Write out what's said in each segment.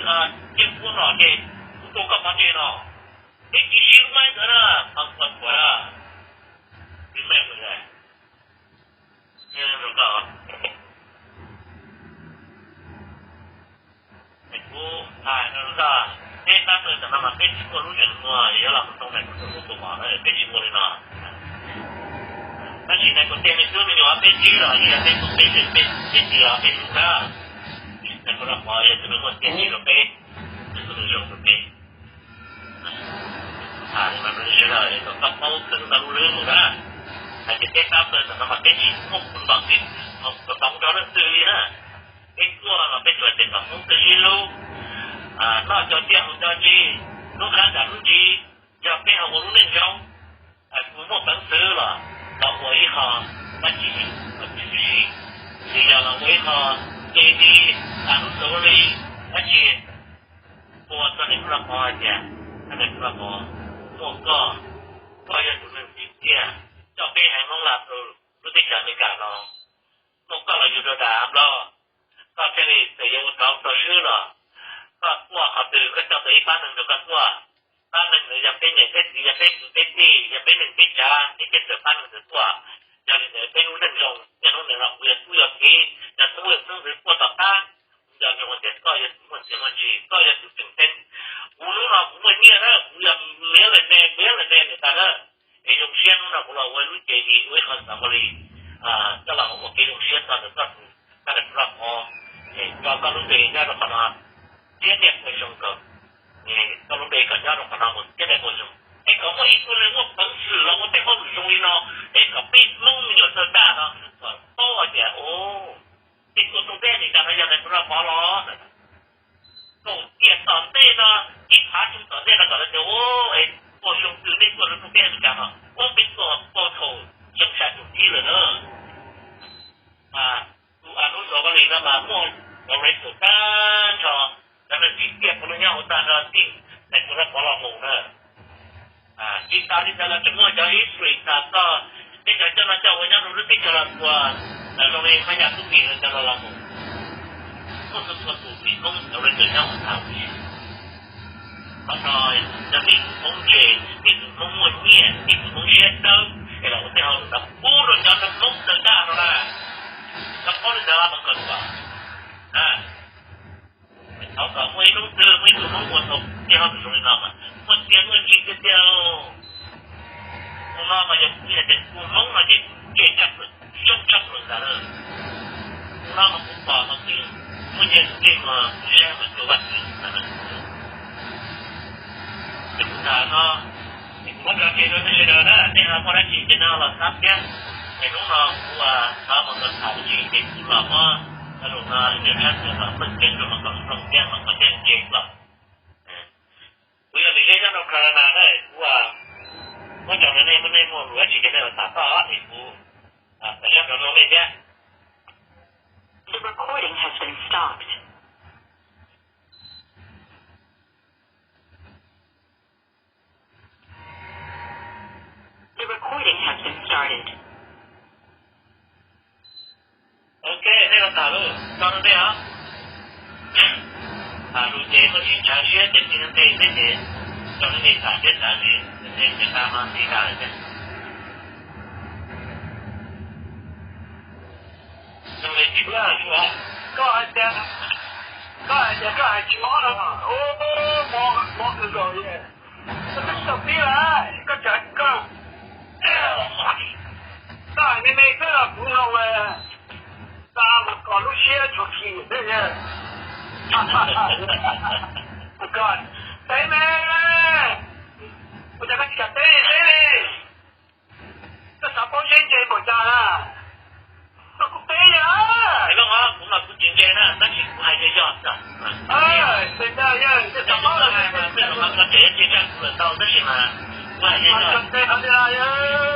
Ciaj Kuab no ces kuv tua koj pov tseg no, peb tsis sib hlub ntawd na, pov kuam na, tsis meej lawm. Kuv hais rau koj, peb tab peb tam no mas peb tsis muaj lub zeem muag yuav los mus tau ntawm kuv tus hlub tus mos na, peb tsis muaj li no. Tab sis nais phoo tej me tub me nyuam peb ntsib los yog peb tus peb zeej peb txiv los peb hlub na. Nais phoo Vaj Pov yog tus neeg muaj txiaj ntsig rau peb, tus neeg zoo rau peb. Hais li mas sawv daws kom koj paub txog koj lub hlwb mus na. Hais tias peb tab peb tam no mas peb tsis muaj kuv npam li, kom tau nrog leej twg li na. Peb tuaj los peb tsuas tej kom hmoob twg sib hlub, noj cov tsiaj haus cov ntsig, hlub qab ntsam hlub ntsis, yog peb ho ua lub neej zoo, kuv muaj peev xwm los los ua ib qho dab tsi, tsis, tsis yog los ua ib qho ce di, hlub xav li dab tsi. Ua txog nais phoo Vaj Pov hais tias, nais phoo Vaj Pov, muaj koj, koj yog tus neeg tsim txiaj, coj peb haiv Hmoob Vaj rau lub teb chaws Amelikas no, muaj koj los yug rau dag Nplog, koj thiaj li txawm yuav ua rau txog swb los koj tuaj qhov twg koj coj tau ib pab neeg rau koj tuaj. Pab neeg ntawd yog peb niam peb txiv, yog peb kwv peb tij, yog peb neej peb tsav, ces peb txawm pab neeg ntawd tuaj. Yog li ntawd peb lub neej zoo, yog lub neej no kuv yog tub yog kiv, yog tub yog xeeb ntxwv tuaj tom qab, kuv nco ntsoov tias koj yog tus muaj txiaj muaj ntsig, koj yog tus tseem ceeb. Kuv hnub no kuv muaj nyiaj na, kuv yog millionaire, millionaire tas na, es zoo siab hnub no kuv los ua lub ce di, ua ib qho xav li, coj los ua kev zoo siab txog ntawm koj tus, koj tus Vaj Pov, es tso koj lub npe nyob rau qhov no, thiab tias ua zoo kom koj lub npe kom nyob rau qhov no mus thiab tias ua zoo, es kom muaj ib tug neeg muaj peev xwm los ua tej hauj lwm zoo li no, es kom peb Hmoob me nyuam txawj daj no kom paub hais tias, o, tej tuaj rau peb Amelikas no yog nais phoo Vaj Pov los. Kaum tiam tom ntej no, ib phav xyoo tom ntej no kom lawv tias, o, es ua xyoo twg nej tuaj rau peb Amelikas no, ua peb tuaj tau thaum xyoo xya caum tsib lawm na. Tus Arnold Schwarzenegger no mas muaj director tag nrho, cov neeg tsim txiaj puav leej nyob hauv tag nrho tim nais phoo Vaj Pov los mus na. Tsis tas li ntawd los tseem muaj cov history tas txog peb cov coj noj coj ua nyob rau lub teb chaws los txhua, zoo li Hmoob Yaj Tub Pis no cov los los mus. Muaj txhua txhua tus txiv Hmoob cov director nyob hauv tag huv si. Qhov no yog tej tus Hmoob ntse, tej tus Hmoob muaj nyiaj, tej tus Hmoob siab dawb es los ua tej hauj lwm no pub rau cov neeg Hmoob txawj daj no na. Koj paub li ntawd mas koj tuaj. Thov kom muaj ib hnub twg muaj ib tug Hmoob ua tau tej hauj lwm zoo li no mas muaj txiaj muaj ntsig tiag tiag. Tus no mas yog kuv hais tias tus Hmoob no ces ntse tshaj plaws, zoo tshaj plaws ntag na. Tus no mas kuv pom mas kuv muaj nyiaj ntsej muag kuv saib mas cuag Vaj Tswv ntag na. Ces kuv tham no, ces kuv muab tso tseg rau nej sawv daws na, nej ho muaj dab tsi ces nej ho los xav thiab. Es hnub no kuv thov mas koj tham dab tsi ces kuv los muab cov lus no ib nyuag tshab txuas los pheej ceeb rau mas kom zoo thiab mas kom thiaj ntse los. Kuv yog Lis Zeb nyob rau Canada na, kuv muab tso rau nej, muab nej muaj lus dab tsi ces nej los tham toj es kuv tawm sab rov nug nej thiab. The recording has been stopped. The recording has been started. Ok, nej los tham lauj, tso rau nej os. Tham lus ces koj tsis ntshaw siab ces tsis nteg thiab ces tso rau nej tham thiab xav li, nej tsis tham mas tsis tham lawm thiab. Koj hais tias, koj hais tias koj hais tsis mob no, mob, mob kawg nkaus li. Koj twb tsis tau pib lawm koj tseem, koj, koj hais me me xwb los kuv mloog, tas mus kom lub siab tshum chim xwb. Koj teb me, ua cas koj tsis kam teb li teb li. Koj xav paub seb ntse npaum cas na? Koj kuj teb li. Hais lus, kuv mas kuv tsis ntse na, tab sis kuv hais yog yog. Koj tseem yuav cia tsa kuv lawm tau, tab sis mas kuv hais yog yog.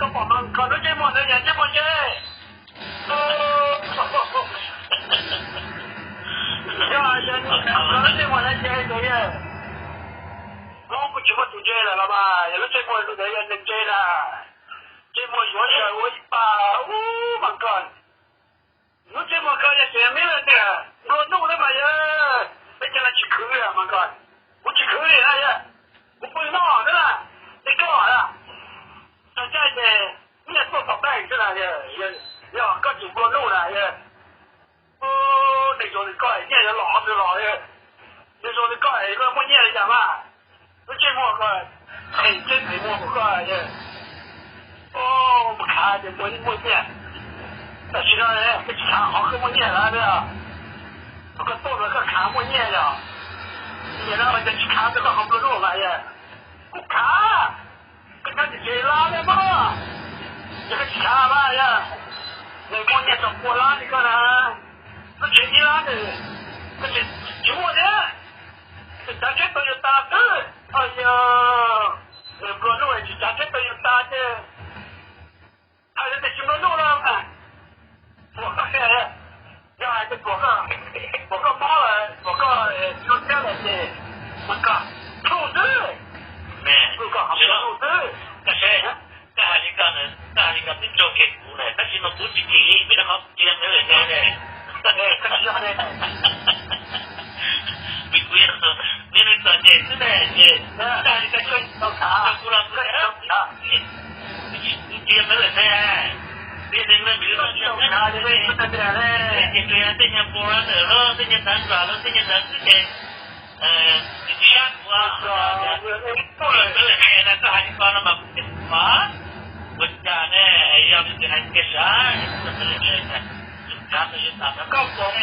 Koj pom mas koj lub ntsej muag ntawd yog ntsej muag ntse. Yog, yog koj lub ntsej muag ntawd ntse ntawd, Hmoob kuj tsis muaj tus ntse lawm los mas, yog lub ntsej muag ntawd yog neeg ntse na. Ntsej muag yuav sawv ua ib pas ub mas koj, lub ntsej muag koj yog tseem me me tiag, nplua nuj thiab mas yog. Nyiaj yuav los qhov twg los, nws zoo li koj es koj muaj nyiaj li cas mas. Lub ntsej muag koj, ntsej muag koj, mus khav ces muaj nyiaj. Tam sim no koj tsis khav qhov koj muaj nyiaj lawm, koj tuaj los koj khav muaj nyiaj yog. Nim no ces tsis khav rau koj qhov nplua nuj mas, kuv khav. Koj nyob tsev tsev lab li mas, yog koj tsis khav mas yog, nws muaj nyiaj tau pua lab li koj na, koj tsev ib lab nws, koj tsev tsis muaj thiab. Tsis tsav tsheb tau yuav tas xwb. Yog nws nplua nuj tsis tsav tsheb tau yuav tas ces, hais tias tsis nplua nuj no, yog hais tias puas koj mob lawm, puas koj tsis zoo siab lawm ces, mas koj plhuj xwb, plhuj koj qhov plua nuj xwb. Koj hais li ko, koj hais li ko twb raug kev kuv lawm, tab sis mas kuv tsis chim li vim rau qhov kuv cia Hmoob lawm ne. Vim kuv yog niag neeg txom nyem xwb ne, ces koj hais li ko, kuv los kuv cia Hmoob lawm ne. Niag neeg lawm, ces tej nyuag brother los, tej nyuag ntawd los, tej nyuag ntawd xwb ces, kuv, koj hais li ko no mas kuv tsis pom ua cas ne, yog li hais tias sav, koj puas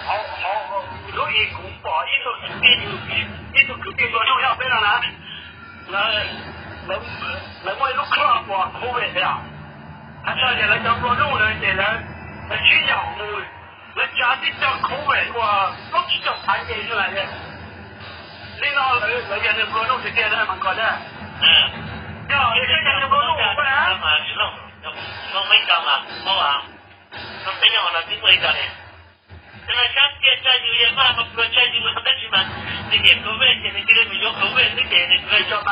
paub lub i kuv pom ib tug kwv tij, ib tug kwv tij nplua nuj nyob peb no na, lawv muaj ib lub club uas COVID yom, hais txog tias lawv cov nplua nuj lawm ces lawv, lawv sib yaum mus, lawv tsa tib co COVID uas plaub tsib caug phav nce xwb na. Li no lawv yog nws nplua nuj tiag tiag na mas koj na. Yog li koj yog nws nplua nuj na. Nws tsa yus, yus mas pluag tsa yus tab sis mas nws yem COVID ces nws cia li mus yuav COVID xwb ces nws, nws yuav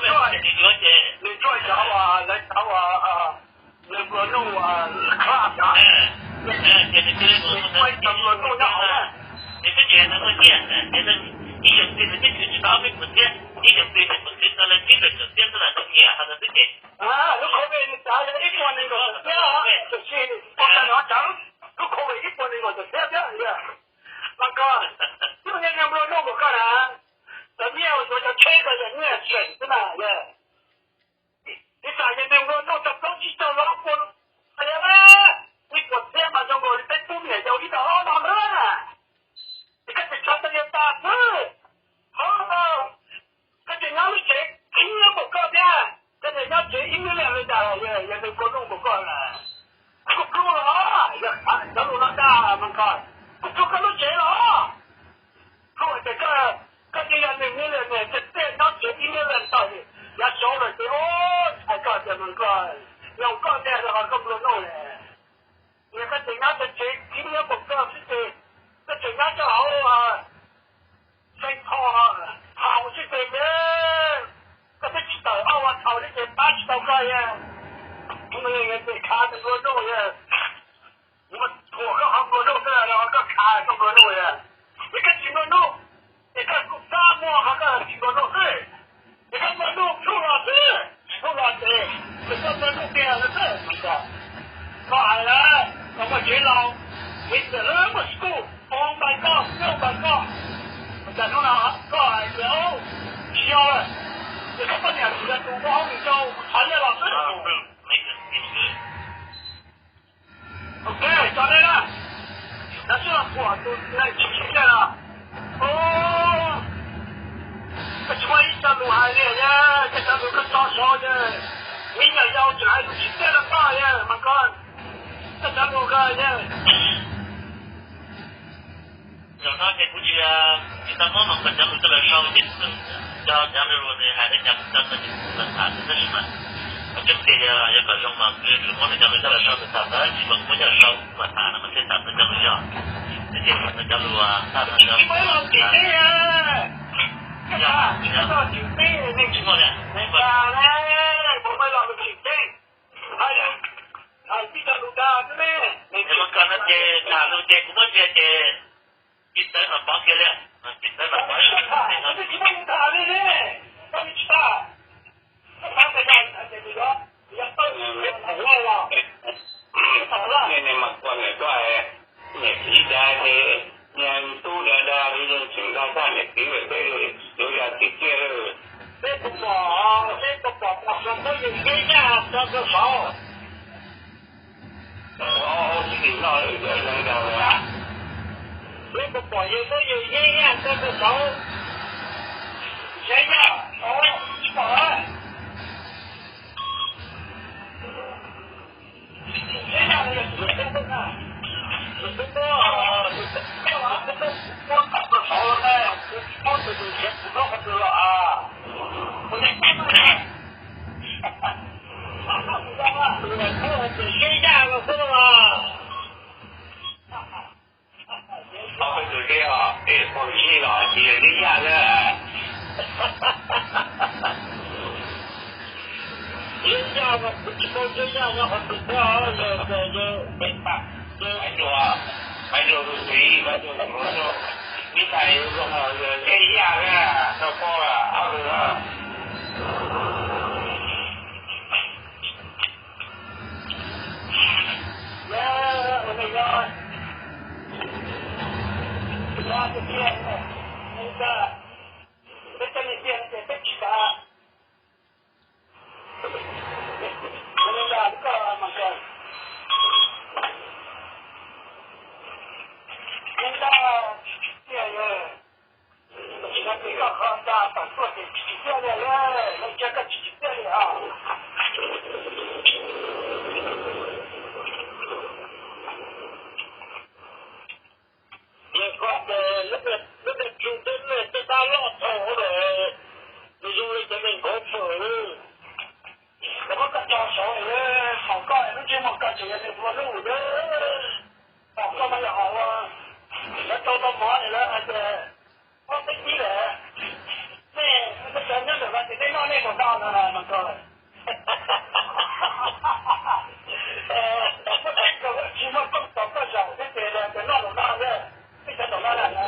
ces, nws yuav ces, nws yuav cov uas lawv cov uas nws nplua nuj, club, ces nws cia li mus, nws twb tsis, nws muaj nyiaj, ib yam li nws twb khwv tsis tau ob peb puas txhiab, ib yam li nws mus khwv tau li tsib rau caum txhiab xwb los nws nyiam ho nws twb ces. Lub COVID nws tsav yog ib puas nees nkaum tawm txhiab, tiam sis pom tag nrho tsav lub COVID ib puas nees nkaum tawm txhiab thiab. Mas koj, yog nyiaj nplua nuj npaum koj na, cov nyiaj uas yuav cov tsheb ko yog nyiaj seem xwb na. Ib tsam yog nws nplua nuj tau plaub tsib caug los puas, ib puas txhiab mas zoo nkaus li peb tub niam yau ib tog ob no na. Ces koj tseem tshav tau yuav tas xwb. Ho, koj tseem nyob lub tsev khib nyiab npaum koj thiab, koj tseem nyob tsev ib million li cas, yog nws nplua nuj npaum koj lawm, kuj plhuaj los, yog cov lus no dag mas koj, kuj plhuaj koj lub tsev los. Plhuaj ces koj, koj tseem yog nws million tiag tiag, nyob tsev ib million tau, yav saud lawm ces, o, hais koj tias mas koj nyob koj ntej rau qhov koj nplua nuj lawm. Yog koj tseem nyob tsev khib nyiab npaum koj xwb ces, koj tseem nyob rau hauv Saint Paul House xwb ces, koj twb tsis tawm ob vas thaum li ces pab tsis tau koj, ces khav nws nplua nuj, thuam koj qhov nplua nuj xwb los koj khav koj nplua nuj. Yog koj tsis nplua nuj, ces koj kuj xav muaj qhov koj tsis nplua nuj xwb. Ces koj nplua nuj plhuaj los xwb, plhuaj los ces, ces koj nplua nuj tiag lawm xwb. Koj hais lawm, koj muaj tsev laus, vim tias lawv muaj school, oo npais koj, oo npais koj. Cas hnub no koj hais tias, o, tsis yog lawm, ces koj poj niam tsis yog tus ua hauj lwm rau, thov liaj los xwb. Ok, tso dej na. Lawv twb los thuam tus neeg tsis tsim txiaj los. Koj tsis muaj ib co lus hais li, koj cov lus koj tso saud, me nyuam yaus tseem hais lus tsim txiaj rau koj, mas koj, koj cov lus ko. Zaum no ces kuv tsis, tsis tau muab mas koj cov lus coj los sau ces kuv coj cov lus nws hais li cas kuv coj tau ces kuv los tham tab sis mas, coob tiag yog kom zoo mas kuv yuav tsum muab nws cov lus coj los sau, tham tab sis mas kuv muab coj los sau kuv mam tham no mas thiaj tham tau cov lus yog. Thiab ces tham tau cov lus, tham tau cov lus, tsis muaj li, tsis muaj li. Mas koj no ces tham lus ces kuv muab ntsia ces tsis txawv mam pov kiag li, tsis txawv mam pov. Niag mas koj niam koj, niam txiv cas ces Koj saud, ua ua tsis tim no, yog leej daws lawm, yog koj pom yawg muab yawg yeeb yaj rau koj saud, saib yaj, tsis pom. Peb tus zeb os, es pog zeb los tsis yog zeb yaj na. Zeb yaj mas kuv tsis paub zeb yaj nyob qhov twg thiab, yog tias yog, Maiv Zuag tus txiv, Maiv Zuag tus hluas nraug, ib tais zoo, zeb yaj na, tau paub ob tug na. Ua neej nyob, nyob tiag tiag, peb cov neeg tiag ces peb tsis xav. Ua neej nyob koj mas kawg, neej nyob tiag, tsis hais tias koj qhov ncaj tam tuaj ces tsis tsim txiaj li, leej twg koj tsis tsim txiaj li os. Yog koj ces lub niag tsu teb niag tej dab loj thaum ub lawm, nws zoo li cov neeg nkaum fawm li. Koj muab koj tso saud, haum koj lub ntsej muag koj tseem yog neeg hlua lug, haum koj mas yog haum ua, lawv tau tau mov lawv hais tias ob peb kib lawm, nej cov nyob ntawm no ces nej noj nej mus no no mas koj. Muaj teeb kawg tsis muaj rooj tos koj zaum thiab ces los noj mus no, nej cov ntawm no na.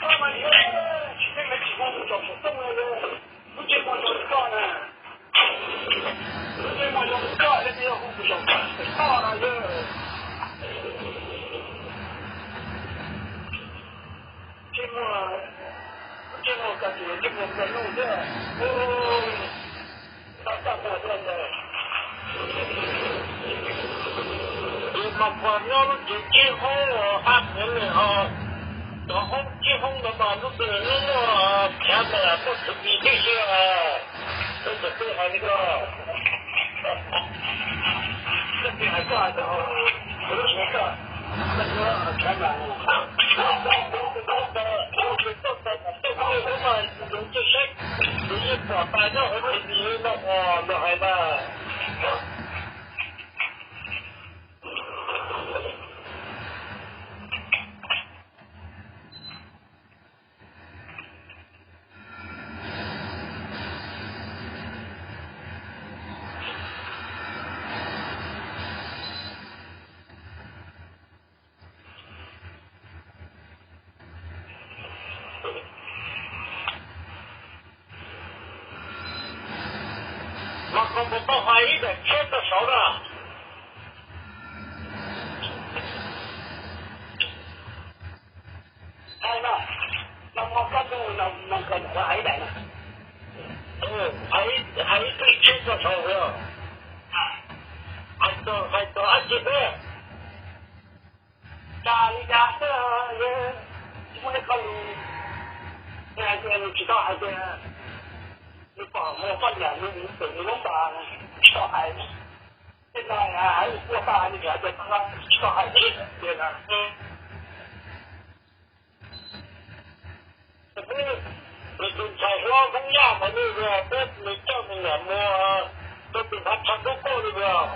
Koj mas tsis, nej tsis hu kuv zaum saum rooj li, lub ntsej muag zoo li koj na, lub ntsej muag zoo li koj, nej tsis yog hu kuv zaum saum toj no. Ntsej muag, ntsej muag koj tsis yog ntsej muag kawg lug thiab. Tau txaj muag thiab ntag. Ces mas pog nyob lub tsev tsib hoob, hab heev li os. Cov hoob tsib hoob ntawd mas lub twg lub muaj chav mas muaj thwv mis tib si. Peb cov peb hais li ko, peb hais koj, kuv lub siab koj, koj yuav chav mas, kuv tsis tau tau tom tej hoob mas kuv tsis saib, kuv yeej pom tas nyob hauv thwv mis no os, los hais mas. Mas koj puas tau hais ib daim tshiab rau saud na? Hais no, no mas koj nug no, no koj hais ib daim no. Hais ib, hais ib tug tshiab rau saud os. Hais txog, hais txog dab tsi thiab? Cas li cas xwb, tsis muaj ib qho lus, hais tias nws tsis tau hais tias nws pom mus poj niam nws tus nws lub npas, tsis tau hais. Tej no hais ua paj li tias tsis tau hais tias, nws tus ntxhais hlob Hmoob Yaj mas nws, peb nws coj nws niam mus rau tus nphav tshav dub kauj li os.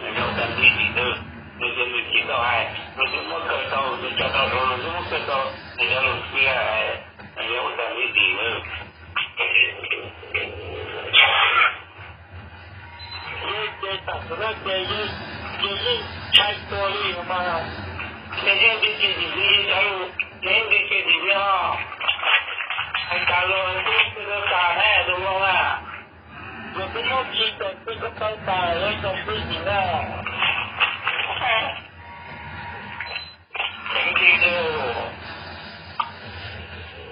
Nws yog ua tag nrho tim nws, nws tias nws tsis tau hais, nws twb muab kaw tau, nws tso tau saud, nws twb muab kaw tau, nws cov lus tiag, nws yog ua tag nrho tim nws. Yog ces tam sim no ces yog, ces yeej tshais tuag li mas, ces yeej nti ces tim nws, cov lus ces yeej nti ces tim nws os. Hais tas los twb tsis tau tas ne tus Hmoob na. Yog peb muab tsis tau peb koj tau tas lawm rau peb sim na. Teev ti rau,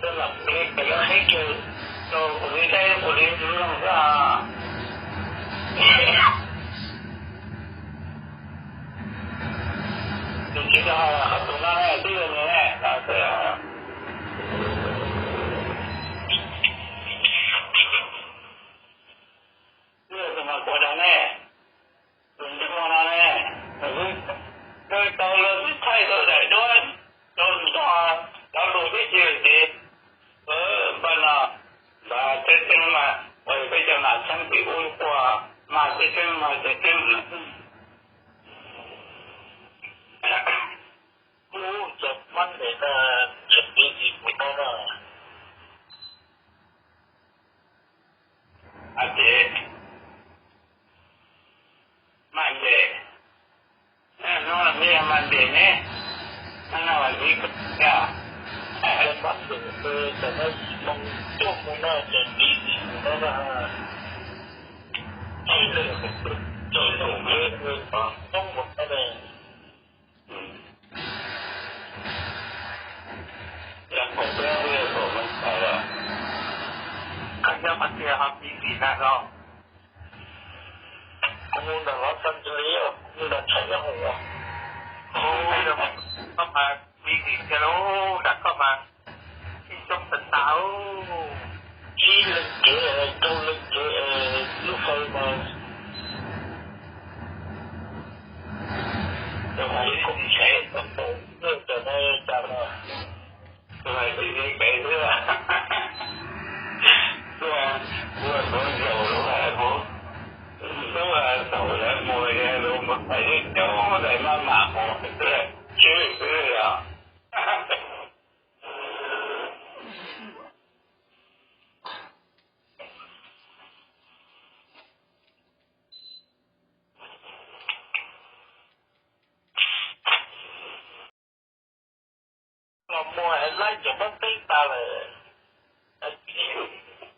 rau lam peb pem lub qhib chaw, rau kuv li saib kuv li zoo xwb. Tus tsis tau hais qhov tus no ne twb yog nws ne. Twb yog tus mas kuv dag ne, tus ntsej muag no ne, nws twb tau los twb thaij tau daim duab rau nws txoj cov lus tib si ces, npaj no, npaj tseeb tseeb mas, peb cov nam xeeb tim ub quaj mas tseeb tseeb mas tseeb tseeb. Ub, cov mab ntes no tseem busy kuv no na. Ces Monday, no me Monday ne, no vas thiv, yog Monday, cov no moo cuaj moo no ces busy kuv no na. Ib leeg cov lus me toob mus no na. Yog pom peb hu yog pom Meej Xais los? Koj nyob qhov twg ho busy na los? Kuv mus ntawm Los Angeles, kuv mus ntawm Thaib Nyob Hoos. Koj mas busy tiag lauj, nram koj mas ib coob tas tas. Ib leeg kev, rau leeg kev, lub hawv mas Tus hais ib koog tsheb tau tau, cov no cas no, tus hais tib tib pem xwb. Tuaj, tuaj txhua zaus lub hais kuv, lub thaum lawv mus ces lus npam hais coob coob ntawm maj mam mus xwb, tswb xwb os. Los muag laib cov dab teb tas lawm.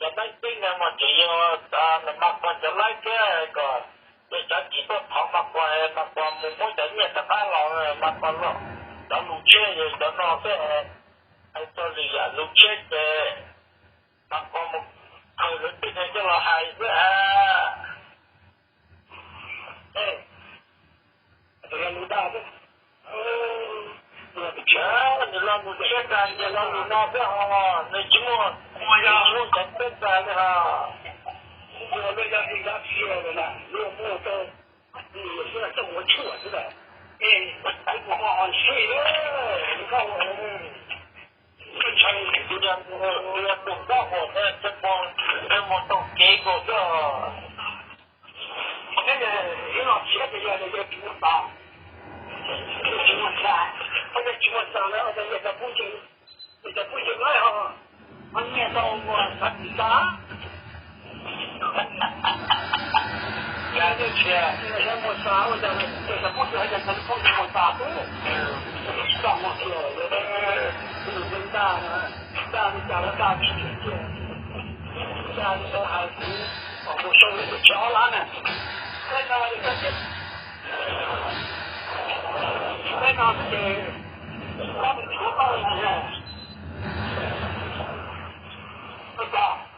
Cov dab teb no mas tseem yog nws mas kos cov laib thiab, kom cov cim tuaj thov mas kos, mas kos mus muab cov nyiaj rov qab los mas kos los. Cov lus tsheb yog cov no xwb, hais txog lwm yam lus tsheb ces mas kos mus khaws lawv tej no coj los hais xwb. Nws lo lus tsheb tas, nws lo lus no xwb os, nws tsis muaj, nws tsis muaj cov teb tas li os. Tus dab huam no, peb mus tau kev nkaus xwb. Ib los siab tias yog tias yog tsis muaj xav, tsis muaj xav, yog tsis muaj xav lawm, yog cov phooj ywg, yog cov phooj ywg lawm ho, ho nyiag tau ua xav tsis xav. Yog tias muaj xav ua cas cov phooj ywg hais tias cov phooj ywg muaj xav xwb, tsis tau muaj kiag, nws ntaj, ntaj li cas los ntaj tsis tsim kiag, ntaj li tau hais kuv kom mus sau li tus tshiab ob lab na. Tej no, tej no ces koj mus tshuav koj na. Koj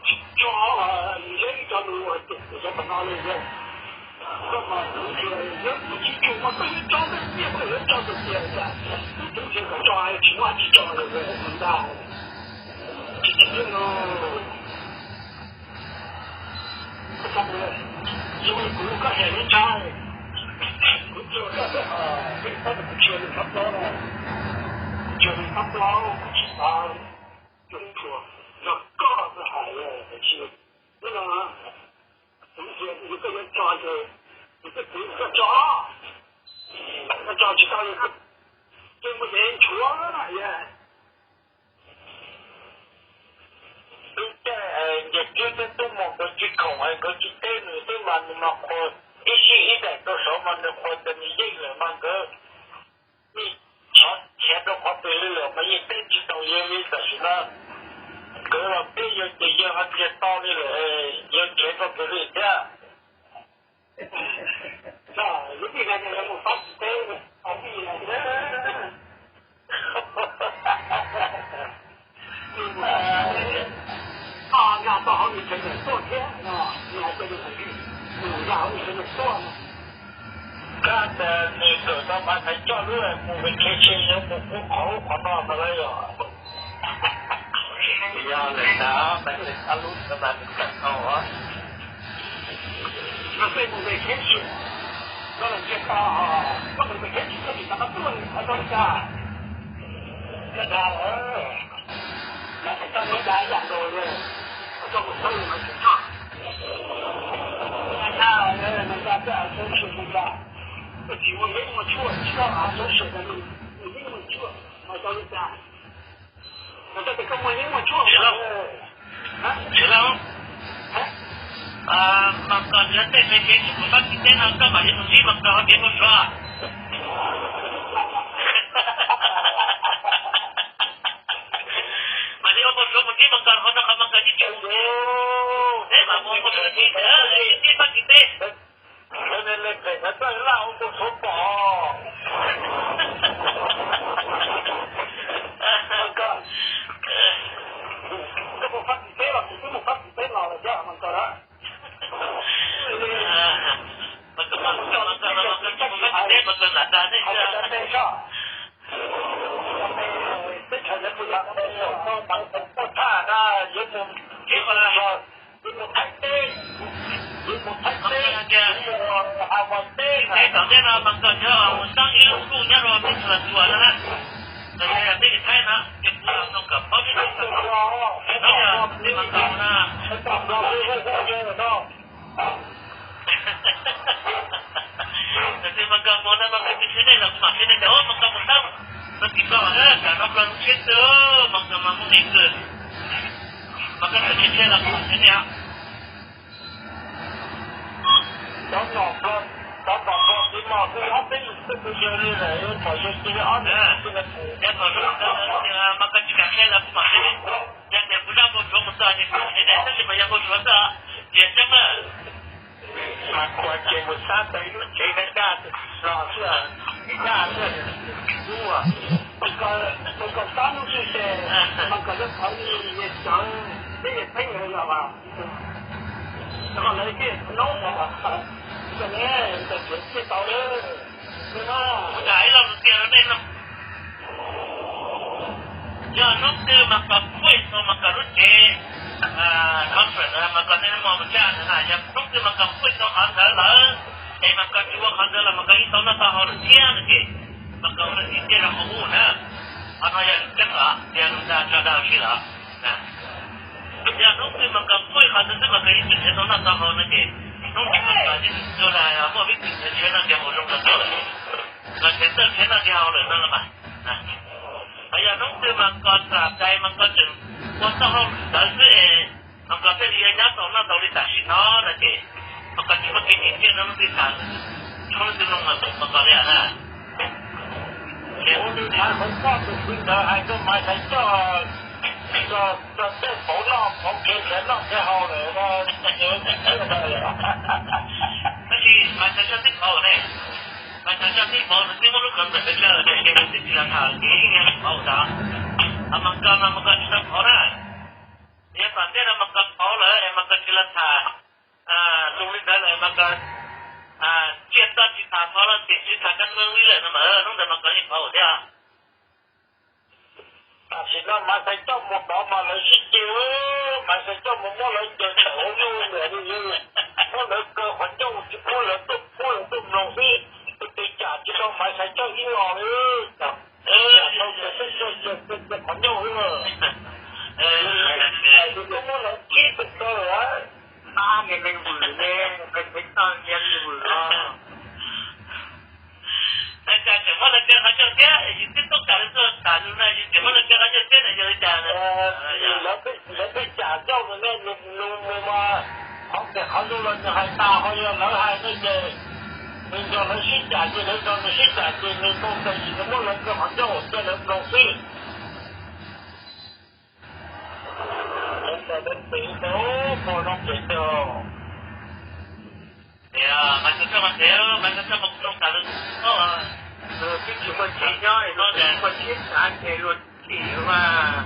tsis tso, nws yog ib co lus uas cem kuv cov tom no li yog, koj mas kuv tias yog kuv tsis tsum mas koj yuav tso tej nyiaj koj yuav tso tus tias cas, kuv twb tias kom tso tsis muaj tsis tso li ntag. Tsis tsim kiag no. Zoo li kuv lub koj hais lub tshaj, kuv tsuas koj txoj hau, peb tab tom kuv tsuas li qab plaub no, kuv tsuas li qab plaub kuv tsis xav, tsuas tsuas yog koj txoj hau, tsis, no, kuv tias yog koj yuav tso ces kuv twb kuv koj tso, koj tso tsis tau li, twb muaj ces nchuav yog. Lub caij Nyias Kiab thiab Tub Moos nkawd tsis khoom es nkawd tsis teb nws xwb mas nws mas qhuas ib sij ib daim rau saud mas nws qhuas tias nws yeej lawm mas nkawd yeej thov khiav rau qhov twg li lawm mas yeej teb tsis tau li li tam sim no. Nkawd los peb yawg ces yawg ho nrhiav tau li lawm, yawg nrhiav tau kiag li thiab. Lub vij no yog mus pab tsis teb, vij no, nkag tau hauv nws tseem tuaj thiab no, nws hais tias nws mus, nws nkag hauv nws tseem tuaj no. Kab tas nws kawm tau Maiv Xaiv Coj lub mus vacation yuav mus kuv qhov ub qhov no ntag lauj yog. Yog lawm ntag, Maiv Xaiv Coj lub ntawd mas nws kawm tau. Koj mus vacation, koj los ntsia tau, koj mus vacation koj tsis xav tuaj li qhov tau li cas? Koj dag lawm, Maiv Xaiv Coj lub dag ib yam nkaus li, koj mus txhawb li Maiv Xaiv Coj. Dag, dag, dag, dag, social media, koj tsis ua yeeb ua tshuaj, tsis tau hais social media, ua yeeb ua tshuaj, hais tau li cas? Mas koj tias koj muaj yeeb muaj tshuaj mas. Tsis lauj, mas koj nrhiav tej me kev tsis mus pab tsis teb no koj mam li mus ntsib mas koj ho tias muaj suav. Mas li ua muaj suav mus ntsib mas koj qhov no qhov mas koj yeej tsis mus ntsib. Peb mam mus ua muaj suav ntsib, ntsib pab tsis teb. Koj mus pab tsis teb los kuv twb mus pab tsis teb los. Koj pab tsis teb los, mas koj na. Mas koj mus pab tsis teb mas koj lam dag nej tso. Teb chaws lawv mus yog tau tag na, yuav mus tib mus Thaib teb, yuav mus Thaib teb, yuav mus Hawaii teb. Teb tom ntej no mas koj nyob mus txeeb ib lub nkuj nyob rau teb chaws Los Tsuas no na. Los yog teb chaws Thaib no ces kuv los nrog koj paub tib lub no, teb mas koj na. Tab sis mas koj mus no mas koj tsis qhia nej los kuv mam qhia nej tias, o, mas koj mus txeeb, koj tim koj mas kam nrov plaws lub tsheb twg, mas koj mas muaj nqis kawg. Mas koj txawm tsis qhia los kuv mam qhia nej. Cov nom, cov nom Nplog txiv mos xwb ob peb yim xwb kuv yawg li lawm, pom yawg cia li ob peb yim xwb. Yog thaum zoo mas koj tsis kam qhia los kuv mam qhia nej. Yog tias kuv zaj npau suav mus txog ces kuv qhia nej, tab sis mas yog npau suav xwb ces tseeb na. Mas kuv ces mus sab tes lub tsev na, daj los xwb, daj xwb, ua tus kom sab lub xwb ces mas kom lawv qhov li cawv peb yawg pheej lawv los mas, rau qhov lawv thiaj hnub mus kom ne, ntawm tsev thiaj tau lawm. Ua cas ib lo lus tiag rau nej no. Yog hnub twg mas koj phuaj tau mas koj lub tsev conference mas koj nej muaj mus tsa ntawd na, yog hnub twg mas koj phuaj tau qhov ntawd lawm, es mas koj tsis ua qhov ntawd los mas koj yeej tau noj tau haus lawm thiab no ces mas koj ua li tiag rau qhov ub na. Qhov no yog lus tseeb los yog lus dag tso dag sib los? Yog hnub twg mas koj phuaj qhov ntawd xwb mas koj yeej tseem tau noj tau haus no ces hnub twg mas koj yeej tau muaj vib txwv nrhiav noj nrhiav haus zoo rau koj lawm, koj nrhiav txawj nrhiav noj nrhiav haus lawm no los mas. Yog hnub twg mas koj txawm cai mas koj tseem ua txoj hauj lwm ntawd xwb es mas koj thiaj li yuav nyob tau noj tau li tam sim no no ces mas koj tsis muaj kev dim tiaj rau leej twg tham, tsis muaj leej twg mloog mas koj li na. Ua li ntawd, qhov koj tus kwv ntawd hais rau Maiv Xaiv Coj, koj tej pauv noj pauv kev nrhiav noj nrhiav haus lawm no. Tab sis Maiv Xaiv Coj twb pauv ne, Maiv Xaiv Coj twb pauv, nws twb muab lub kawm ntawm pes tsawg lawm ces nws twb tsis los tham ces yeej yog pauv ntawd. Mas koj no mas koj tsis tau pauv na. Yog tom ntej no mas koj pauv lawm es mas koj tsis los tham lus li ntawd lawm mas koj tsiaj txoj tsis tham phov los tsis tham kab mloog li lawm no mas hnub ntawd mas koj yeej pauv thiab. Tam sim no Maiv Xaiv Coj mus tod mas lawv sib ceg, Maiv Xaiv Coj mus muab lawv ceg tawm hauv ntuj ntawm, muab lawv kaw qhov ncauj tsis pub lawv tuaj, pub lawv tuaj mloog xwb. Tus twg cam tsis tau Maiv Xaiv Coj ib los li, cam tau ceg xwb, ceg qhov ncauj xwb. Tus twg muab lawv kib tus kaw, tab niag neeg vwm ne, Maiv Xaiv Coj niag vwm os. Cas tseem muab lawv kaw qhov ncauj thiab, yus twb tub kam lawv tuaj tham lus no yus tseem muab lawv kaw qhov ncauj thiab no yog li cas? Lawv pheej cam ncauj nws ne, nws mus mas qhov pem qhov ntuj los nws hais tas, ho yog lawv hais no ces nws nrog lawv sib cam ces lawv nrog nws sib cam ces nws tau txais yim nws muab lawv kaw qhov ncauj cia lawv mloog xwb. Ntawd pem ntawd, pog zoo pem ntawd. Tias Maiv Xaiv Toj mas, Maiv Xaiv Toj mas kuv mloog tas lus tsis tau, twb tsis muaj tsev nyob es luag tsis muaj tsev xav ces luag chim mas.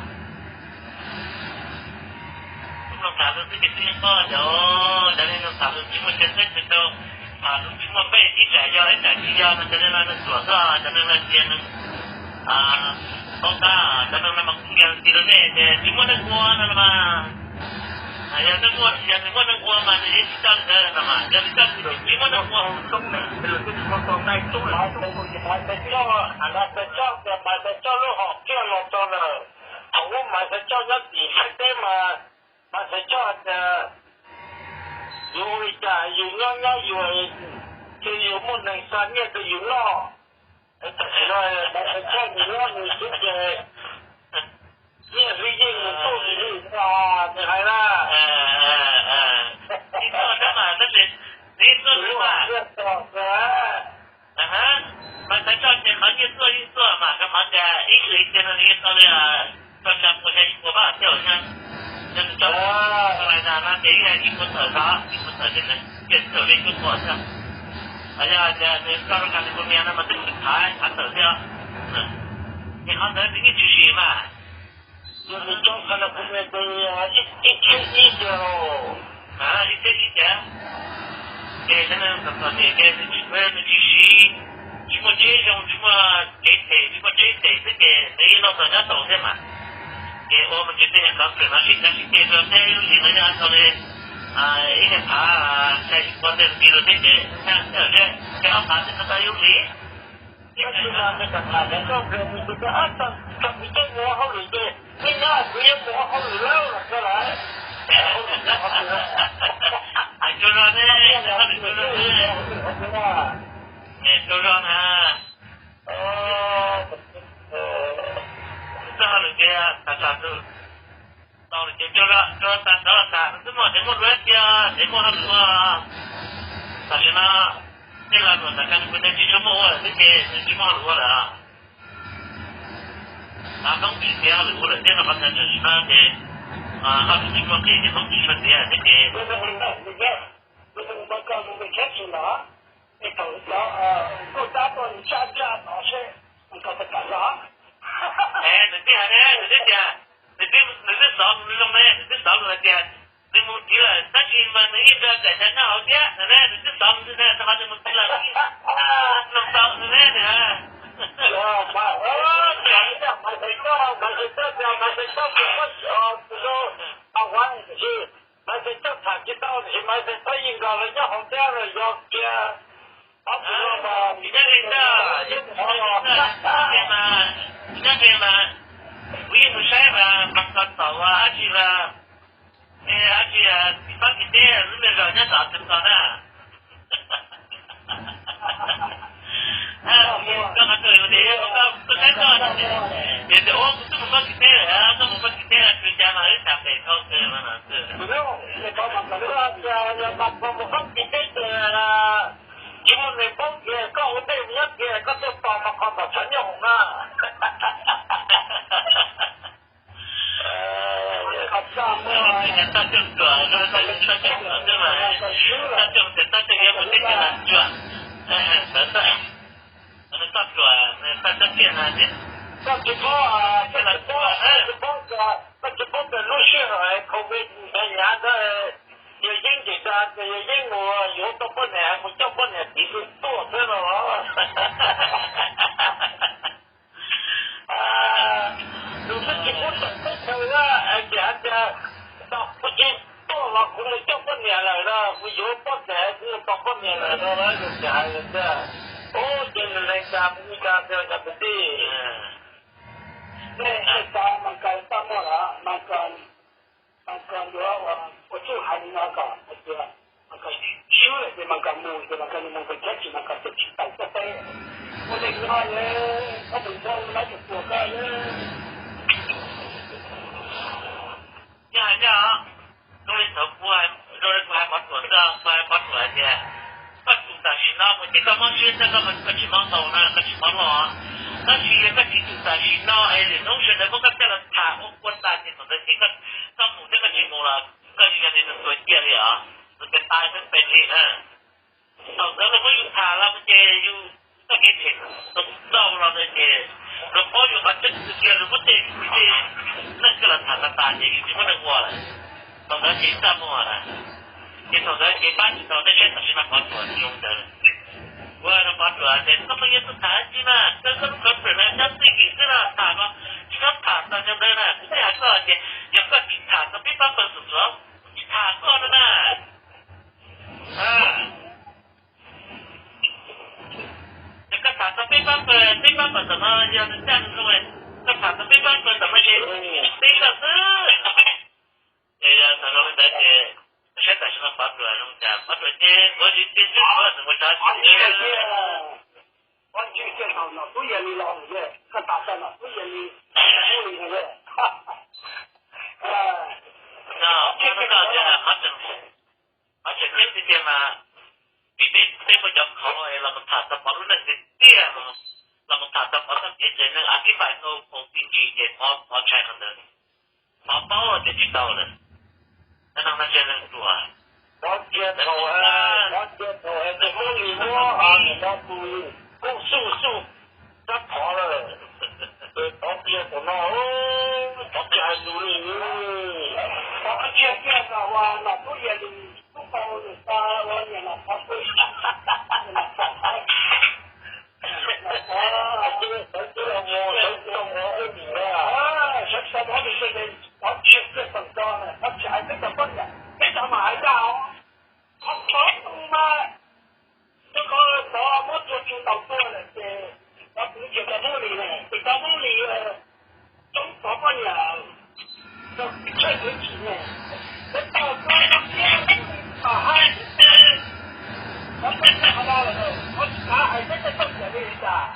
Kuv mloog tas lus twb tsis tau nyob, cov, cov neeg mloog tas lus tsis muaj tsev xwb tsis tau, lus tsis muaj npe ib tsam yog ib tsam tsis yog no cov neeg no nws ruam xwb, cov neeg no cia nws paub tab, cov neeg no mas kuv nkias ti rau nej ces tsis muaj neeg ua no los mas. Yog neeg ua, yog nws muaj neeg ua mas nws yeej tsis coj li ntawd no mas, yog nws coj li ntawd tsis muaj neeg ua. Maiv Xaiv Toj, Maiv Xaiv Toj tias Maiv Xaiv Toj lub hom phiaj los rau lawm. Thaum ub Maiv Xaiv Toj nyob tim Thaib teb mas Maiv Xaiv Toj tias yus ua li cas yus nyob nyob yus cia yus muaj neeg xa nyiaj rau yus noj. Tam sim no Maiv Xaiv Toj nws nyob nws xwb ces nyiaj hwj yeej nws tuaj nws li no, nws hais na. Yeej tuaj xwb mas, tab sis yeej tuaj xwb mas. Maiv Xaiv Toj ces qhov nyiaj tuaj yeej tuaj mas, rau qhov tias ib hlis kiag no nws yeej tau li rau xya puas xya yim puas pab thiab thiab. Yog nws tso lais tas no ces ib yim puas tawm tod, ib puas tawm ces nws cia tawm li cuaj puas thiab. Yog tias nws tso rau California no mas twb tsis thav, thav tawm thiab. Ces qhov ntawd nws yeej tshwm sim mas. Yog nws tso California ces ib txhiab ib tiag. Ib txhiab ib tiag. Ces cov neeg tom tom niam ces nws tsis, nws tsis siv, tsis muaj tsheb zoo, tsis muaj tsheb them, tsis muaj tsheb them xwb ces nws yeej los txog nyob tau thiab mas. Ces ua mus tsis tej nyuag kov kawm no sib cav sib ceg rau thiab, ib lub hlis no yog tau li ib nyuag phav xya yim pua tej ntxiv rau thiab ces nyab thiab thiab, ces ob phav tej no tau ib lub hlis. Tab sis mas nws kam tham nws txoj nqes nws tias, tag kuv twb mus ua hauj lwm ces, nej nyob kuv yeej mus ua hauj lwm lawm los kawg lawm. Tsaug zog ne, tsaug zog na. Txoj hauj lwm tias tas tas tus tau lawm ces tsaug zog, tsaug zog tas tas los tas, twb muaj tsev muaj duab tiag, tsev muaj hauj lwm ua. Tam sim no tej los luam tam kas nws kuj tsis tshua muaj ua lawm thiab ces nws tsis muaj hauj lwm ua lawm. Hmoob tsis tiav hauj lwm ua lawm thiab no qhov ntawd tam sim no ces hauj lwm tsis muaj qis ces Hmoob tsis tshua tiav thiab ces nws twb hais ne, nws twb tias, nws twb, nws twb xov zoo ne, nws twb xov lus hais tias nws mus tid lawm tab sis mas nws yeej nrog daim ntawv nyob hauv thiab no ne, nws twb xov nws ne, rau qhov nws mus tid lawm, nws xov nws ne. Maiv Xaiv Toj tham tsis tau tiam sis Maiv Xaiv Toj yeej nrog lawv nyob hauv thiab los yog tias ob tug no mas tsis nyob li ntag, yeej mus hauv los. Tsis nyob li mas kuv yeej mus saib mas Mas Kos Txaum dab tsi mas, dab tsi, txiv pab kwv tij lub me zos nyob tom Txwv Kos na. Koj qhov twg tias yog koj, koj saib koj, yog tias ua kuv twb mus pab kwv tij lawm, koj mus pab kwv tij lawm, kwv cas mas wb tham pem dhau kawg mas no. Mas koj mus pab kwv tij ces tsis muaj neeg paub kiag, koj ua ntej mus nyob kiag, koj tuaj tos Mas Kos Txaum txhab nyob hoom na. Toj Cooj ruam, Toj Cooj tias Toj Cooj yuav mus teb chaws Los Tsuas, sawv daws, Toj Cooj ruam, Toj Cooj tias no tias, koj tsis paub, koj tsis paub, koj tsis paub tias lub sij hawm covid ntawd hnyav ntawd, yawg Yeeb ces tias yawg Yeeb mus yuav tau poj niam mus coj poj niam tiv tus tuaj xwb no los. Nws twb tsis pub tawm teb chaws na, ces hais tias, kuv tsis tuaj los kuv mus coj poj niam lawm no, kuv yuav poj niam kuv mus tos poj niam lawm no, yus tsis hais li ntag. Ub, ces nws neeg cas mus li cas tiag cov kwv tij? Nej xav Mas Kas txaj muag lawm, Mas Kas, Mas Kas yuav ua txuj hais li no kom hais tias Mas Kas swb lawm ces Mas Kas mus ces Mas Kas mus pem teb chaws Mas Kas twb tsis tau txoj teb. Ua li no, ob tug npauj laib tus tuag koj. Yog hais tias, zoo li thaum kuv, zoo li kuv hais Pov Ruam xwb, kuv hais Pov Ruam hais tias, koj tsum tam sim no mus ces koj mob siab xwb, koj tsis mob ntau na, koj tsis mob loj. Tab sis yog koj tsis tsum tam sim no es lwm hnub sawv daws muab koj coj los tham ua kua tas ces thaum ntawd ces koj mus thiab koj tsis mus los koj yog li tus tua ciaj li os, tus tais tais peb pes li na. Thaum ntawd luag muab yus tham los ces yus txoj kev phem tau los ntawd ces luag paub yus qhov tseeb tiag tiag, luag muab tej kwv tij neej coj los tham tas tas ces yus tsis muaj neeg ua lawm. Thaum ntawd ces txaj muag lawm. Ces thaum ntawd ces pab tsis tau, nej saib tam sim no Pov Ruam zoo ntawd. Ua rau Pov Ruam tias koj pheej yuav tuaj tham dab tsi mas, koj koj lub kov pem no nyob txij kim xwb na, tham mas tsis txhob tham txog cov ntawd na. Kuv twb hais koj tias yog koj tsis tham tau peb pab pawg txhua txhua, kuv tsis tham koj no na. Yog koj tham tau peb pab pawg, peb pab pawg tam no yog nws caj nws zoo, koj tham tau peb pab pawg tam no ces peb koj xwb. Ces yog tau zoo li ntawd ces saib tam sim no Pov Ruam zoo cas, Pov Ruam ces ua li tiag tiag, nws ua tsav tsis tiag. Pov Ruam ces thaum no twb yog li los lawm, koj tham tau no twb yog li, li no. No, qhov tseem, qhov tseem ceeb tiag tiag mas vim peb, peb muaj cov qhov los mus tham tau Pov lub neej tiag tiag, los mus tham tau Pov txoj kev tsev neeg, a, thib pais tau Pov txij ntsis ces Pov, Pov ntshai qhov ntawd. Pov paub tias tsis tau lawm. Cov neeg no tsis yog neeg ruam. Pov cia thaum, Pov cia thaum es tus Hmoob Lis muab, a, tus Koob Xuj Xuj rab phom lawm. Pov cia thaum no, Pov tsis hais lus li. Pov cia kiag thaum uas Nom Tub Yia Lis tub tau nws tau ua niam Nom Pov, Nom Pov, Nom Pov, sawv tau mov ua nim na, sawv tau mov ua nim, Pov cia kiag thaum no, Pov tsis hais peb cov poj niam, peb cov mam hais dab os. Qhov Pov tus mas, rau qhov Pov muab tua tsu ntaus tuag lawm ces Pov tus tsis tau Hmoob Lis na, ces tau Hmoob Lis, Toob Pov poj niam, tau tshaj yuav tsis ne, peb tau tau tau thiab, tau hais tsis tau, Pov tsis tau qhov no lawm, Pov tsis xav hais peb tej poj niam li cas,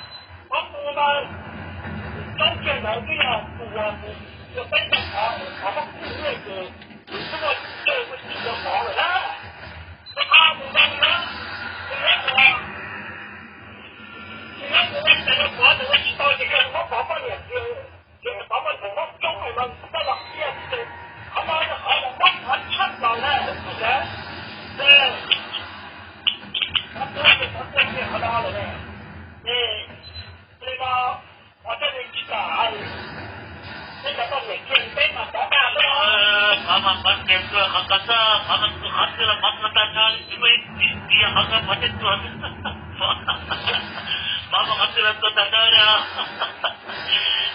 Pov tus mas, Toob kiag ntawd twb yog tus uas tus, tus peb tau qhov, qhov Pov kuj nyiaj ces, tus twb muaj, tus muaj tsis tau Pov lawm na. Rau qhov tus no na, tus no tus, tus no tus ua cas rau Pov tus ua tsis tau ces yog muab Pov poj niam tiag, ces Pov poj niam muab coob lawm no txoj los tiag ces qhov no yog qhov uas muab Pov tshaj plaws na, ces, ces, Pov tuag ces Pov tuag tiag qhov no lawm ne. Ces, ces no, Pov thiaj li tsis kam hais, peb cov poj niam kiag peb mas Pov dag xwb. Qhov mas Pov tiag tuag qhov ko xwb, qhov mas qhov twg los Pov tuag tag nrho, tsis muaj ib txhia qhov ko Pov thiaj tuag. Pov mas qhov twg los tuag tag nrho li.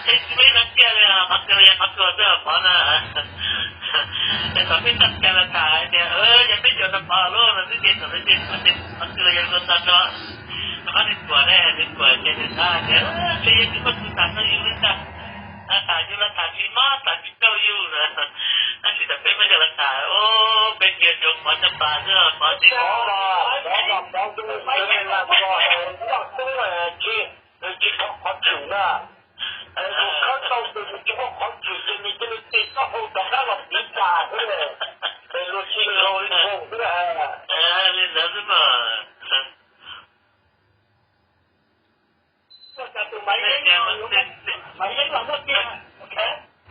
Thiab tsis muaj ib leeg kiag li, qhov twg los yog qhov tuag xwb Pov na. Es thaum peb txoj cai los tham hais tias yog peb yuav tau Pov lub no xwb ces thaum ntawd ces qhov twg los yog tuag tag nrho. Rau qhov nws ruam ne, nws ruam ces nws xav hais tias, ntshe yog nws muaj tus tham tau yus li ntag, tham yus los tham tsis mob, tham tsis tau yus na. Tab sis thaum peb muab coj los tham, peb cia zoo Pov caj pas xwb, Pov tsis, Pov tsis thov qhov tswm na. Es luag khawb tau ces nws tsis muaj qhov tswm ces nws cia li tig taub hau rov qab los tiv tas xwb, es luag tsis laug li nkaus xwb. Li ntawd xwb mas. Maiv Yeeb los muaj tiag,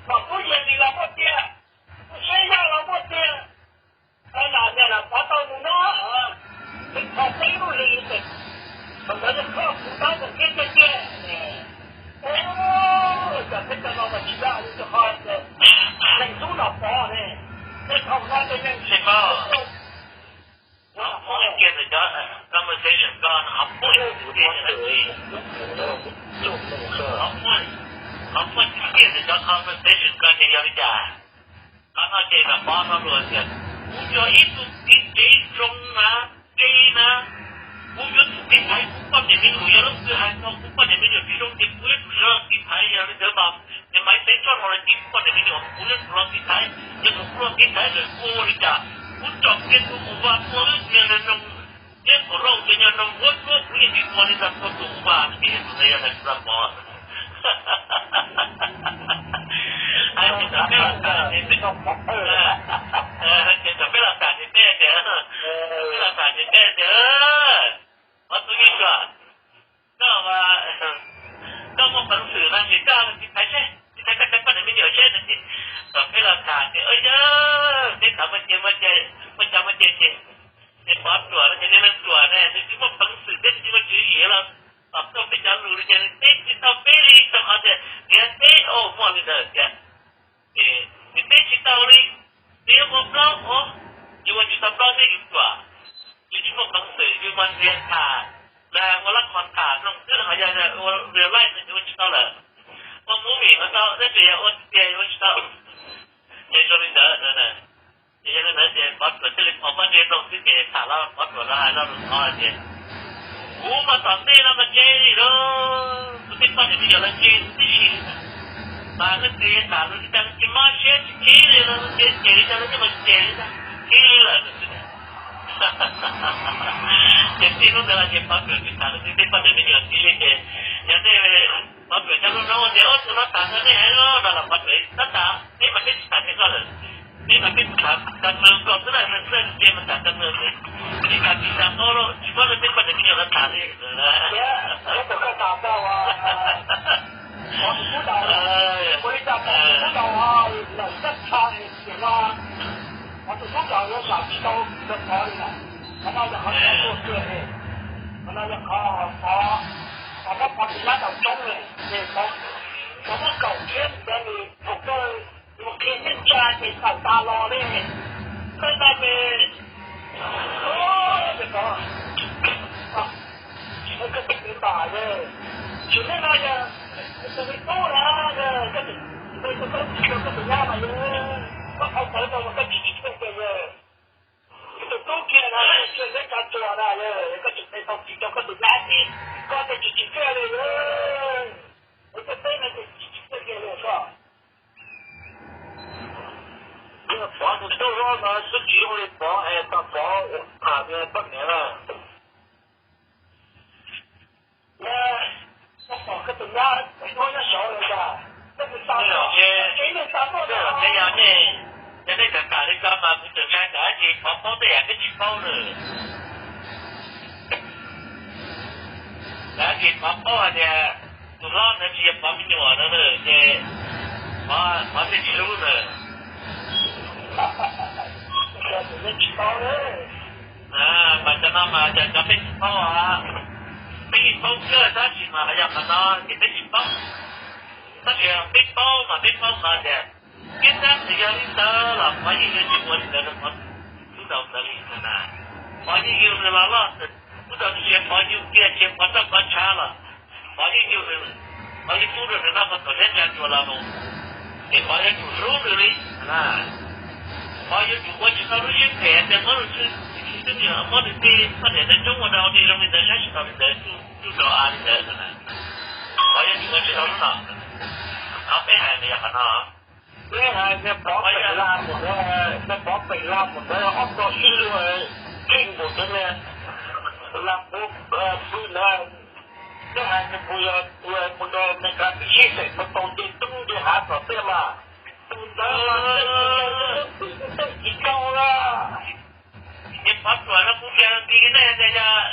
Nom Tub Yia Lis los muaj tiag, Tub Siab Yaj los muaj tiag. Niam Nom Pov tau mus nyob, nws kho peb lub hlis, thaum ntawd nws kho kuv tab tom kiab tiag tiag. Ua cas peb cov no mas tsis yog li tus qhov, leej tub Nom Pov ne, peb thaum no ces yeej tsis Qhov phooj ywg tiag ntawm cov conversation ko, qhov phooj ywg tiag ntawm cov, qhov phooj, qhov phooj ywg tiag ntawm cov conversation ko ces yog li cas? Qhov no ces Nom Pov no luag tias, kuv yog ib tug txiv tsev zoo na, tsev na, kuv yuav tsum tiv thaiv kuv poj niam me nyuam, yog leej twg hais txog kuv poj niam me nyuam tsis zoo ces kuv yuav tsum sawv los tiv thaiv, yog li ntawd mas nws Maiv Teeb txhob los tiv kuv poj niam me nyuam, kuv yuav tsum los tiv thaiv, yog thaum kuv los tiv thaiv lawm kuv ua li cas? Kuv tsom kiag tus ua vas tua lub niag noog, thiab thaum lauj cov niag noog huab cuab kuv yeej tsis tua li ntag, tua tus ua vas no ces yog tus ntawd yog Nom Pov. Ces thaum peb los tham ces peb, ces thaum peb los tham ces peb tias, peb los tham ces peb tias, Pov Txoov Yeej Tsuas, koj, koj muaj peev xwm no ces koj los tiv thaiv seb, tiv thaiv koj cov poj niam me nyuam seb no ces kom peb los tham ces ua yog peb tham muaj ce muaj ce, muaj cov muaj ce ces, ces Pov Ruam no ces niag leej ruam ne nws tsis muaj peev xwm thiab tsis muaj tswv yim los kom tuaj peb cov lus no ces nws teb tsis tau peb li rau qhov tias nws teb ua muaj li ntawd tias, ces nws teb tsis tau li, nws yuav ua plaub os, yus ua tsis tau plaub thiab yus ruam, yus tsis muaj peev xwm yus mas nrhiav tham, los ua lab khos tham mloog xwb los yog ua real life no yus ua tsis tau lawm, ua movie no tau tab sis yog ua tiag yus ua tsis tau. Ces zoo li ntawd no na. Ces yog li ntawd ces Pov Ruam thiaj li pom muab nrhiav mloog xwb ces tham los Pov Ruam los hais lo lus thov hais tias, kuv mas tom ntej no mas ntshe li lawm, kuv tej poj niam me nyuam los ntshe tib si li ntag, mas leej twg tham lus li cas tsis mob siab tsis khib li los ntshe cem li cas los yeej mas cem li ntag, khib li lawm. Ces txij hnub ntawd los ces Pov Ruam tsis tham leej twg tej poj niam me nyuam tib li ces yog nej Pov Ruam cov hlub hnub tias ub tus no tham ntawd nej hais no los Pov Ruam tab tham, peb mas peb tsis tham tias koj lawm, peb mas peb tham cov nws koj xwb na, nws xwb nws ces mas tham cov nws xwb, tsis tham tsis tham paub lawm, tsis paub rau peb poj niam me nyuam los tham li. Qhov tus tub rau yuav zam tsis tau rau pov li na. Qhov no yog qhov tuag tuag li. Qhov no yog qhov pov, qhov no pov tus nyab daus roob li, ces pov muab kaum kiag mus rau nws thaum kawg, mus qhia nyiaj tsa ces tawm tas los li. Tej no ces, tsis muaj koj tus tub tas, tsis muaj no yog tus me tub na, koj tseem, koj tus nyab mas yog koj qhov tawv rau mas koj tsis tsis txiaj kiag yog tus tub kiag na, kiag neb cov tuag na, koj tseem pe tau tsis rau koj tus nyab ces koj tej tsis tsis txiaj li. Ua koj teb no ces tsis tsis txiaj kiag li koj. Pov tus tub hlob no twb tsis zoo li pov es tau pov tham poj niam na. Koj pom koj tus nyab muab nyob saud los yog koj tus tau, ces yog nej, yog nej kam kam li ko mas kuv tseem ntshai tsam ib tsam pov paub tej yam peb tsis paub lawm. Tsam ib tsam pov paub hais tias tus hlob ntawd tsis yog pov me nyuam no lawm ces pov thiaj tsis hlub lawm. Mas cov no mas cov, cov peb tsis paub, peb yeej paub kawg tab sis mas yog qhov no ces peb tsis paub. Tab sis peb paub mas peb paub qhov tias peb tab sis yog li ntawd los pov yeej yuav tsis ua li ntawd rau pov tub rau ntawd li na. Pov yeej yug nws los loj, tub rau tsis yog pov yug kiag tsis yog pov roj pov tshav los pov yeej yug, pov yeej pub rau nws noj qhov tuam liab tsa cua los mus, ces pov yuav tsum hlub nws li na. Pov yuav tsum ua tsis tau lub siab phem tias muab nws, muab nws tej poj niam ntawd coob ua rau li zoo li ntawd saib tsis taus li ntawd, tsuj rau av li ntawd na. Pov yuav tsum ua tsis tau lub no. Qhov peb hais mas yog qhov no. Peb hais tias pov pem laj mus ntawd, peb pov pem laj mus ntawd ob txog sib luag, txij nkaus ntawd ne, laj pw ntawd, peb hais tias puas yog mus rau Meskas tib sib xeem tau tau nce tub nce hav tom tej mas, tus ntawd mas tej tsis tau lawm. Ces pov ruam no kuv tias tis ne, yog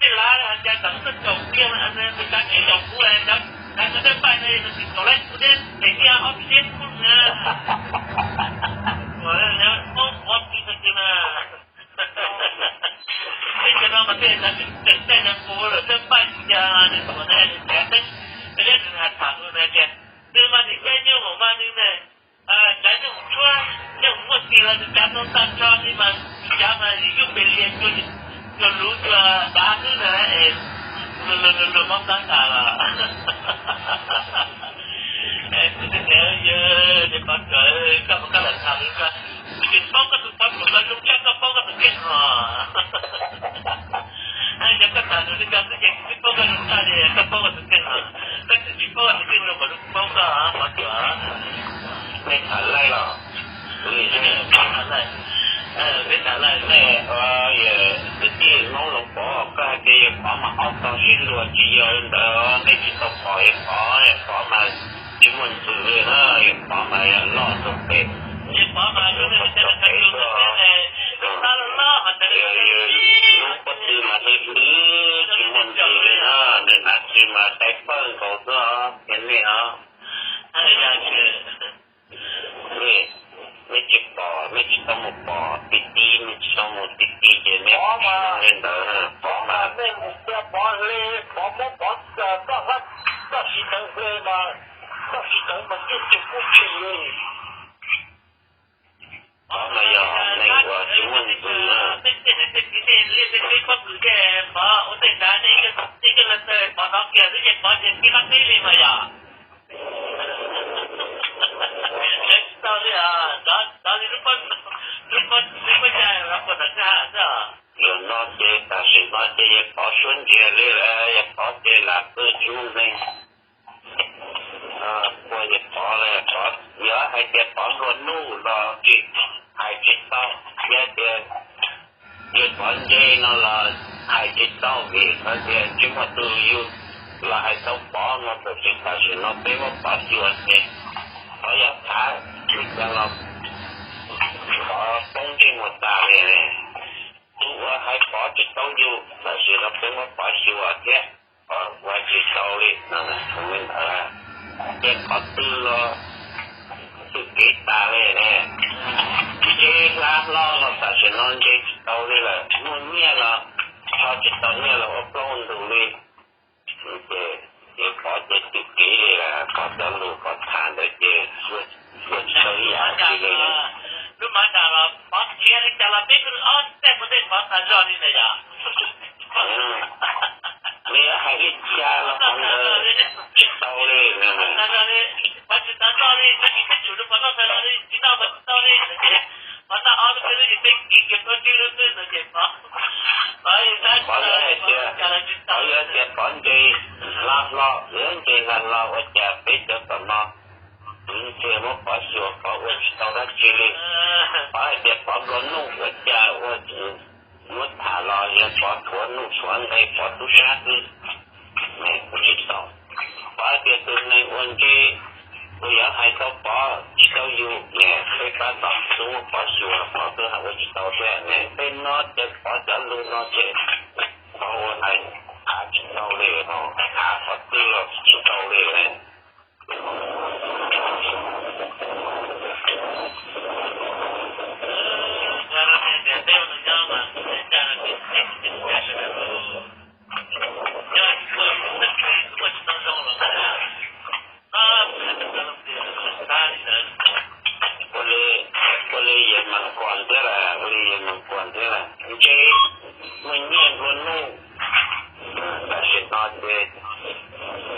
tej lav hais tias kom tuaj caum kuv, yog Meskas tsis caum kuv, cov, cov tub paj no yog nws tsis caum lawm kuv thiab tes niag ob peb tug na. Ua, pov pov tis no ces na. Peb cov no mas tej tseem caij no kuv lawm tub paj tsis cas nws tuam ne, nws cav teeb, peb nws hais tham kuv na tias nws mas nws caij nyuj mas nws ne, cav nyuj tshuab, nyuj muaj tis los nws cav tau tag nrho li mas, cav mas yus pem lias cua luv cua dav xwb na, luag luag luag mob plab tas los. Kuv tias yog, yog pov ruam, koj mas koj lam tham li ko, kuv tsis paub koj tus pov ruam ko zoo tshaj, koj paub koj tus kiag no. Yog koj tham nws li ko xwb ces kuv tsis paub koj zoo tshaj li, koj paub koj tus kiag no, koj tseem tsis paub koj tus kiag zoo npaum li kuv paub koj, pov ruam. Nej tham laij los? Peb tham laij, peb tham laij. Yog kwv tij Hmoob Loos Pov, koj hais tias yawg Pov mas ob txog sib luag, tsis yog li ntawd, nej tsis tau pom yawg Pov, yawg Pov mas tsis muaj ntxwv li na, yawg Pov mas yog loj tus pem. Yawg Pov mas lub nws, yawg Pov tw mas hlwb hlwb tsis muaj ntxwv li na, nws hnav tsis mas qaib pawg nkaus xwb os. Nej os, nej, nej tsis pom, nej tsis tau mus pom ti ti, nej tsis tau mus ti ti ces nej pom li ntawd, pom mas nej mus cia pov hle, pov muab pov txog txoj hlab, txoj siv tawv hle mas, txoj siv tawv mas cwj tus kuj tsis li. Pov mas yog neeg uas tsis muaj ntxwv na. Yog no ces tam sim no ces yawg pov suab ntsiag li lawm, yawg pov ces lam pw tsis muaj neeg. Ua yawg pov, yog hais tias pov nplua nuj los tsis, hais tsis tau, yog tias yawg pov ntsej no los hais tsis tau vim hais tias tsis muaj tus yug los hais tau pov no, tab sis tam sim no peb muab pov xyuas ces pov yuav thav li cas los pov poob ntsej muag tas li. Tus uas hais pov tsis tau yug, tam sim no peb muab pov xyuas thiab, pov ua tsis tau li no, li ntawd. Ces qhov twg los txwm kev tas li ne, ntsej hlab hlob los tam sim no ntsej tsis tau li lawm, muaj nyiaj los kho tsis tau nyiaj los ua plaub ua ntug li. Ces pov ces txwm kev li, qhov cov lus qhov tham ntawd ces ua tsis tau ib yam li. Lub mav dam los pov khiav li cas los peb ob teg puas tej pov tag zog li ntawd yom? Nws yuav hais li cas los qhov ntawd tsis tau li. Pov tsis tau noj li, peb tsis peb tsum rau pov noj tag zog li, tsis noj pov tsis tau li no ces pov noj ob lub peb lub ces peb kiv kiag plaub tsib lub xwb no ces pov, pov yuav hais tias, pov yuav hais tias pov ntsej hlab hlo, yuav ntsej hlab hlo ua cas peb cov tom no twv ntxiag muab pov xyuas pov ua tsis tau dab tsi li. Pov hais tias pov nplua nuj ua cas ua, muab tham los yog pov rhuav nuj rhuav nqe pov tub sab xwb, ua tsis tau. Pov hais tias tus neeg ua ntsej, tus yuav hais tau pov tsis tau yug ne, peb tab tom xub muab pov xyuas pov twb hais ua tsis tau thiab ne. Peb no ces pov cov lus no ces pov ua hais thav tsis tau li, thav qhov twg los tsis tau li. Ua li, ua li yawg Mas Kuam thiab lawm, ua li yawg Mas Kuam thiab lawm, ntsej muaj nyiaj nplua nuj, tam sim no ces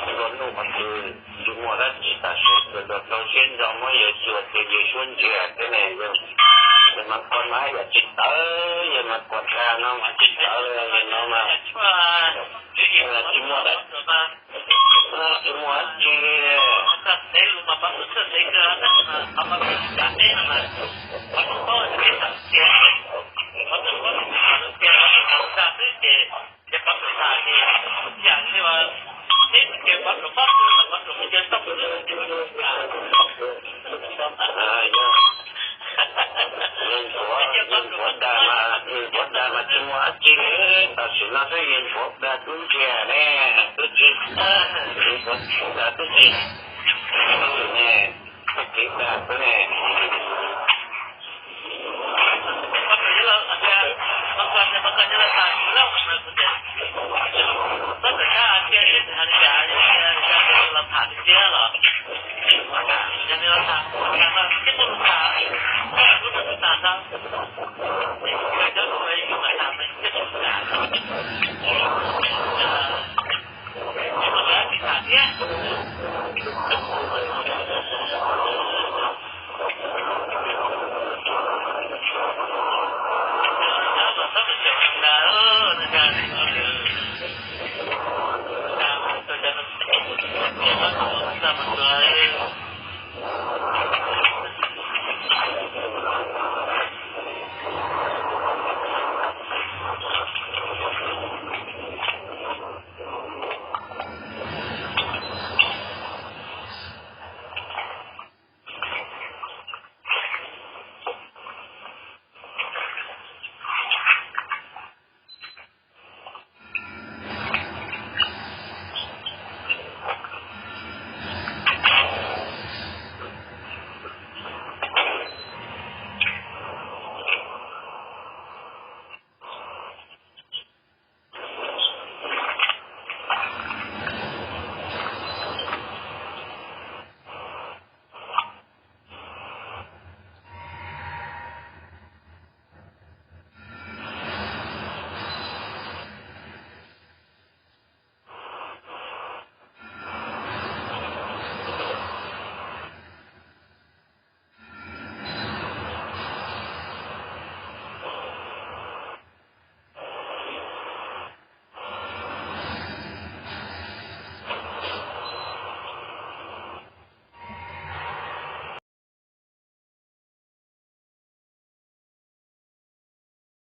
nplua nuj qhov twg tsis muaj dab tsi, tam sim sawv daws rau siab ntso muab yawg xyuas ces yawg suab ntsiag thiab ne. Yawg Mas Kuam mas yam tsis tawv, yawg Mas Kuam dag no mas tsis tawv li, yawg no mas tsis muaj dab, tsis muaj dab tsi li. Yawg Ntxhuav, yawg Ntxhuav dag mas, yawg Ntxhuav dag mas tsis muaj dab tsi li, tam sim no xwb yawg Ntxhuav dag tub ntsiag ne, twb tsis, yawg Ntxhuav dag twb tsis, ne, tub tsis dag xwb ne.